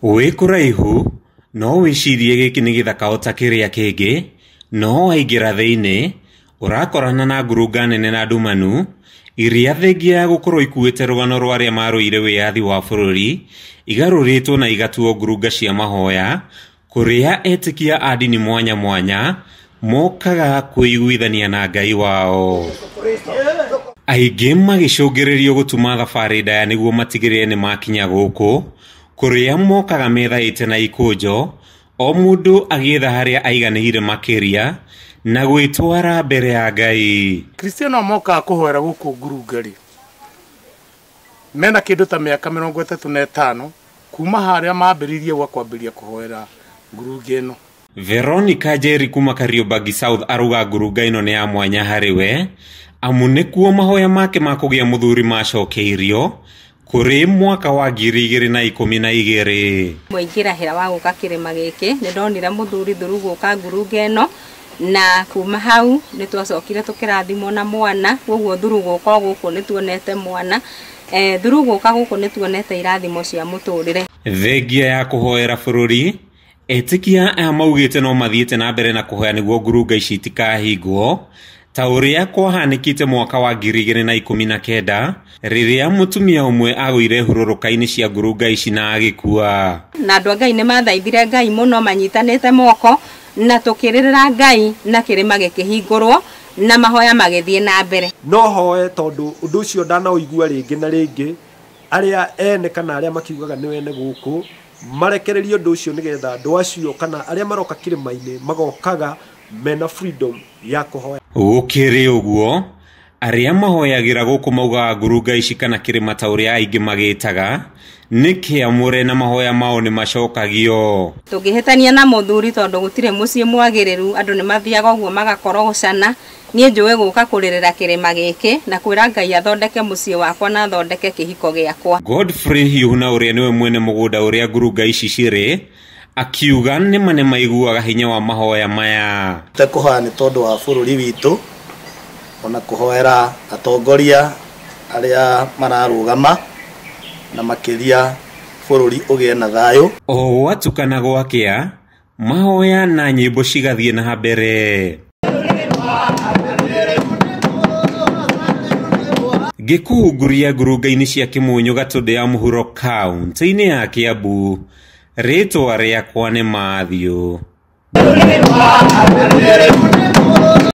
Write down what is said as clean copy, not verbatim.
Wĩ kũraihu no wĩcirie gĩkĩ nĩ gĩthaka o ta kĩrĩa kĩngĩ, no waingĩra thĩinĩ ũrakorana na ngurunga nene na ndumanu iria thengia ya gũkorwo ikuĩte rũgano rwa arĩa marũĩire wĩyathi wa bũrũri igarũrĩtwo na igatuo ngurunga cia mahoya kũrĩa etĩkia a ndini mwanya mwanya mokaga kwĩiguithania na Ngai wao. Aingĩ magĩcũngĩrĩrio gũtuma thabarĩ ndaya nĩguo matigĩrĩre nĩ makinya gũkũ kũrĩa mokaga methaĩte na ikũnjo o mũndũ agĩetha harĩa aiganĩire makĩria na gwĩtwara mbere ya Ngai. Kristiano mokaga kũhoera gũkũ ngurunga rĩ, mena kĩndũ ta mĩaka 35 kuma harĩa mambĩrĩirie gwa kwambĩrĩria kũhoera ngurunga ĩno. Veronica Njeri kuma Kariobangi South aruga ngurunga ĩno nĩ ya mwanya harĩ we amu nĩkuo mahoya make ma kũgĩa mũthuri macokeirio kũrĩ mwaka wa 2012. Mũingĩrahĩra wa gũka kĩrĩma gĩkĩ nĩ ndonire mũthuri thuru gũka ngurunga ĩno na kuma hau nĩ twacokire tũkĩrathimwo na mwana, koguo thuru gũka gũkũ nĩ tuonete mwana, thuru gũka gũkũ nĩ tuonete irathimo cia mũtũrĩre. Thengia ya kũhoera bũrũri, etĩkia aya maugĩte no mathiĩte na mbere na kũhoya nĩguo ngurunga ici itikahingwo ta ũrĩa kwahanĩkĩte mwaka wa 2019 rĩrĩa mũtumia ũmwe agũire hurũrũka-inĩ cia ngurunga ici na agĩkua. Na andũ a Ngai nĩ mathaithire Ngai mũno manyitanĩte moko na tũkĩrĩrĩra Ngai na kĩrĩma gĩkĩhingũrwo na mahoya magĩthiĩ na mbere. No hoe tondũ ũndũ ũcio ndanaũigua rĩngĩ na rĩngĩ, arĩa ene kana arĩa makiugaga nĩ wene gũkũ marekererie ũndũ ũcio nĩgetha andũ acio kana arĩa maroka kĩrĩma-inĩ magokaga mena freedom ya kũhoya. Gũkĩrĩ ũguo, arĩa mahoyagĩra gũkũ maugaga ngurunga ici kana kĩrĩma ta ũrĩa aingĩ magĩtaga nĩ kĩamũre na mahoya mao nĩ macokagio. Tũngĩhĩtania na mũthuri tondũ gũtirĩ mũciĩ mwagĩrĩru, andũ nĩ mathiaga ũguo magakorogocana. Niĩ njũĩ gũka kũrĩrĩra kĩrĩma gĩkĩ na kwĩra Ngai athondeke mũciĩ wakwa na athondeke kĩhiko gĩakwa. Godfrey Hiuhuna ũrĩa nĩwe mwene mũgũnda ũrĩa ngurunga ici cirĩ akiuga nĩma nĩ maiguaga hinya wa mahoya maya. Kũhoya nĩ tondũ wa bũrũri witũ ona kũhoera atongoria arĩa mararũgama na makĩria bũrũri ũgĩe na thayũ. O gwatukana gwakĩa, mahoya na nyĩmbo cigathiĩ na mbere. Ngĩkũhunguria ngurunga-inĩ cia Kĩmunyũ Gatũndũ ya Mũhuro kaũntĩ-inĩ ya Kĩambu, rĩtwa rĩakwa nĩ Matthew.